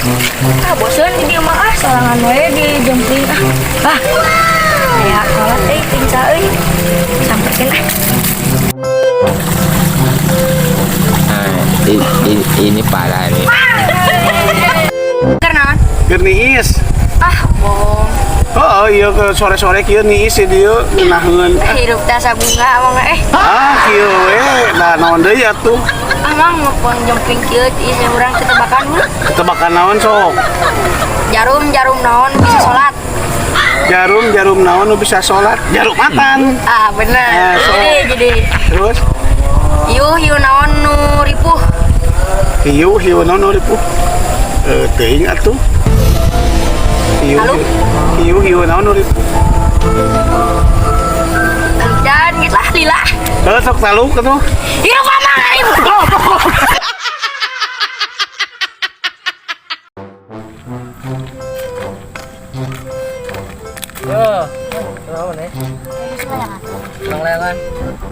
Ah, bosen di dieu mah ah, sorangan we di jempling ah. Ah. Aya kolot euy tingca euy. Samperkeun ah. Nah, ini parah nih. Keur naon? Keur niis. Ah, bohong. Oh, iya ke sore-sore kieu niis di dieu ngeunaheun. Hirup teh asa bunga amang eh. Ah, kieu we. Nah, naon deui atuh? Amang mau jempling kieu ieu urang tebakan dulu. Tebakan naon sok? Jarum jarum naon bisa salat. Jarum jarum naon nu bisa salat? Jarum matan. Ah, bener. Nah, sok. Jadi Terus hiu hiu naon nu ripuh. Hiu hiu naon nu ripuh? Eh, teuing atuh. Hiu Halo? Hiu hiu naon nu ripuh? Dan gitu lah lila. Heuh, sok taluk atuh. Hirup amang ripuh. Yo, kenapa nih? Langlayangan.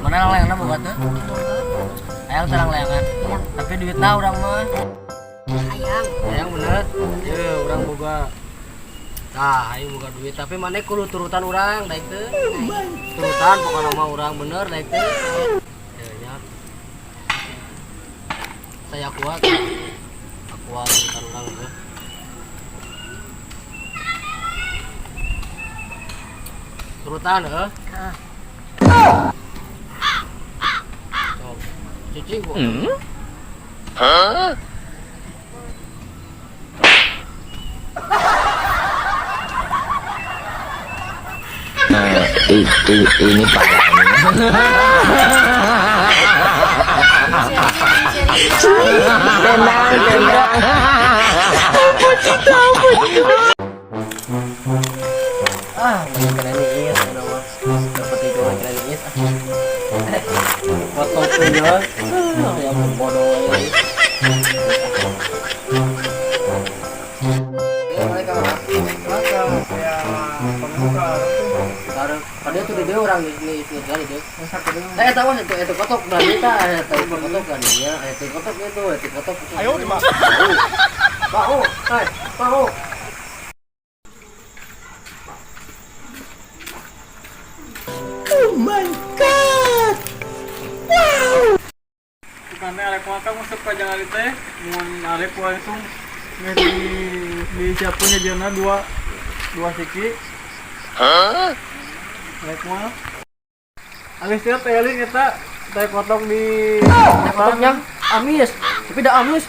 Mana langlayangan boga tuh? Hayang teh langlayangan. Tapi duitna urang mah. Hayang. Hayang bener. Ye, urang boga. Tah, ayo boga duit tapi maneh kudu turutan urang daek teu. Turutan pokona mah urang bener daek teu. Ye nya. Saya kuat. Aku turutan urang bener. Turutan heuh. Sok. Cuci gua. Nah, ini parah nih. Tenang, tenang. Ah, mana kena niis, udah mah. Dapat itu kena niis. Foto punya, yang bodoh ini. Taruh, pada itu dia orang nih nih kali dia. Eh, tahu itu kotok berarti ta, itu kotok kan dia, itu kotok itu kotok. Ayo di mana? Bau, hai, bau. Bukannya arek makan masuk ka jangan teh, mun arek langsung geus di disiapkeun jajanna dua siki. Arek mah. Alis teh teh elin eta teh kotok di Kotoknya amis, tapi dah amis.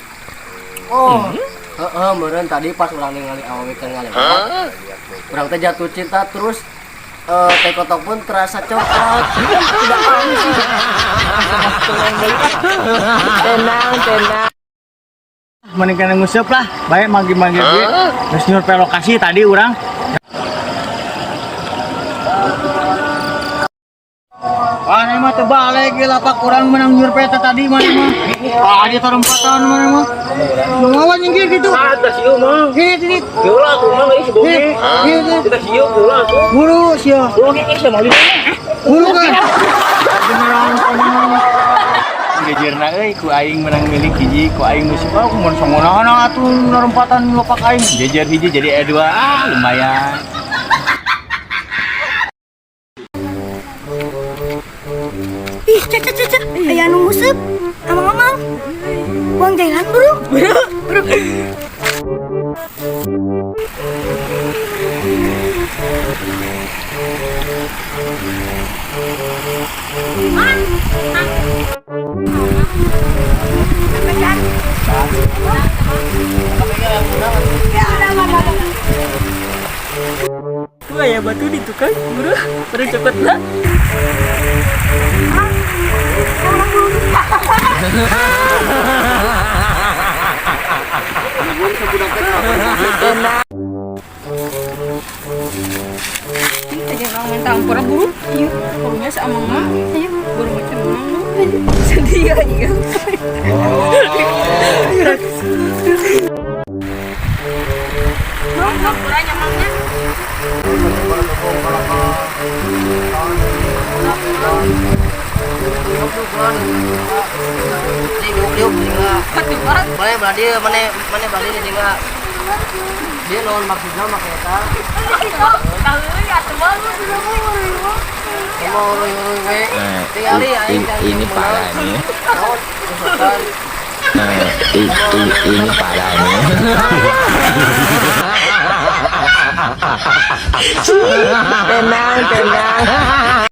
Oh. Heeh, meureun tadi pas urang ningali awewe keur ngalewat. Urang teh jatuh cinta terus teh kotok pun terasa coklat. Tidak amis sih. Tenang, tenang. Mending kena nguseup lah, baik magi-magi duit. Terus nyurvei lokasi tadi urang. Wah, ini mah terbalik gila pak urang menang nyurvei teh tadi mana mah. Wah, di tarempatan mana mah. Lumayan nyingkir gitu. Ah, teh sieu mah. Sini sini. Gila atuh mah euy si Bogi. Sini. Kita sieu gula atuh. Buru sia. Bogi geus mah Buru kan. Beneran ngomong. Gejerna euy ku aing menang milik hiji ku aing geus oh mun songonahan atuh narempatan lopak aing. Jejer hiji jadi E2 ah lumayan. Ih, caca caca, aya nu nguseup. Amang-amang. Buang jalan buru. Buru, buru. Tuh aya batu di tukang, buru. Buru cepet lah. Tadi orang minta ampura buru. Iya, burunya sama mama. Iya, buru macam mama. Sedih ya, iya. Mang, ampuranya mangnya. Liuk liuk juga. Mana belah dia, mana mana belah dia juga. Dia naon maksudna make eta? Kaheuli atuh mah lu Mau uruy-uruy we. Nah, Tingali aing ini parah nih. Naon? Usukan. Nah, ini parah nih. Tenang, tenang.